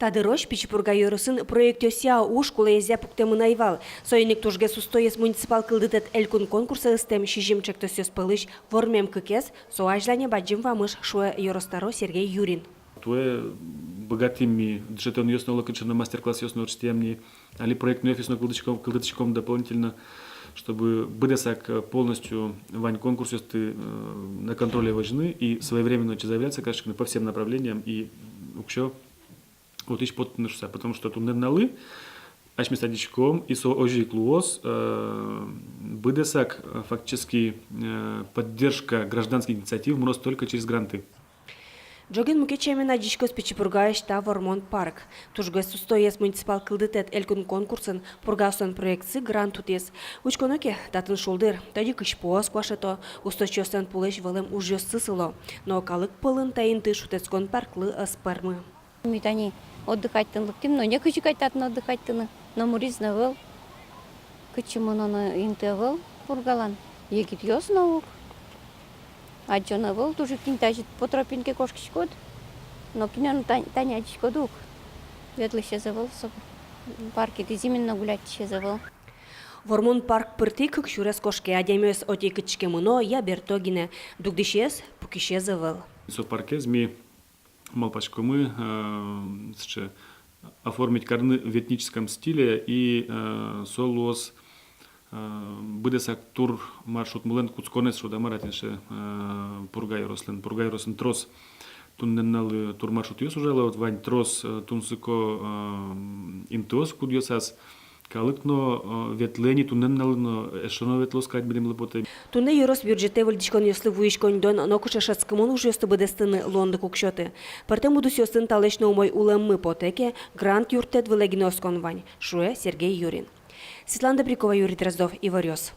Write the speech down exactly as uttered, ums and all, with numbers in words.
Та дырозь Пичи Пурга ёросын проектъёсъя уж кулэезъя пуктэмын ӧй вал. Соин ик тужгес устоез муниципал кылдытэт элькун конкурсэ ыстэм сизьым ӵектосъёс пӧлысь вормем кыкез — со азьлане бадӟым вамыш, шуэ ёрос тӧро Сергей Юрин. Туэ быгатӥм ми дышетонъёс но, локыӵе но мастер-классъёс но ортчытъям ни, али проектной офис но кылдытӥськом, кылдытӥськом дополнительно, чтобы быдэсак, э, полностью вань конкурсъёсты, э, на контроле возьыны и своевременно отчы заявляться карыськыны по всем направлениям и уксё отысь поттыны шуыса, потому что туннэ нуналлы асьмеос адӟиськом, и со озьы ик луоз, э, быдэсак, э, фактически, э, поддержка гражданских инициатив мыноз только через гранты. Ӝоген мукет сямен адӟиськоз Пичи Пургаысь та вормон парк. Тужгес устоез муниципал кылдытэт элькун конкурсын Пургаослэн проектсы грант утӥз. Учконо ке, татын шулдыр, тӧдьы кызьпуос куашето, усточиослэн пулэсь вӧлэм ужъёссы сыло. Но калык пӧлын та инты шутэтскон парклы ӧз пӧрмы. Ми тани отдыхатьтыны лыктӥм, но некызьы кадь татын отдыхатьтыны, номырыз но ӧвӧл. Кытчы мыноно инты ӧвӧл Пургалэн, егитъёс но уг. Адӟоно ӧвӧл, туж ик тӥни тазьы по тропинке кошкиськод, но кинэ но тань-, тани адӟиськод ук. Ветлӥсез ӧвӧл со паркетӥз, именно гулятьтӥсез ӧвӧл. Вормон парк пыртӥ кык сюрес кошке, адямиос отӥ кытчы ке мыно, я берто гинэ, дугдӥсез, пукисез ӧвӧл. Со паркез ми малпаськомы, э, сыӵе оформить карыны в этническом стиле, и, э, со луоз, э, быдэсак турмаршрутмылэн кутсконэз, шуод-а, мар-а, тӥни сыӵе, э, Пурга ёрослэн, Пурга ёросын трос туннэ нуналлы турмаршрутъёс ужало, вот вань трос, э, тунсыко, э, интыос, кудъёсаз калык но, э, ветлэ ни туннэ нуналлы но, эшшо но ветлоз кадь милемлы потэ. Туннэ ёрос бюджетэ выльдӥськонъёслы вуись коньдон нокыӵе шӧдскымон ужъёсты быдэстыны луонлык уг сёты. Пӧртэм удысъёсын талэсь но умой улэммы потэ ке, грант юрттэт вылэ гинэ оскон вань, шуэ Сергей Юрин. Светлана Добрякова, Юрий Дроздов, «Иворъёс».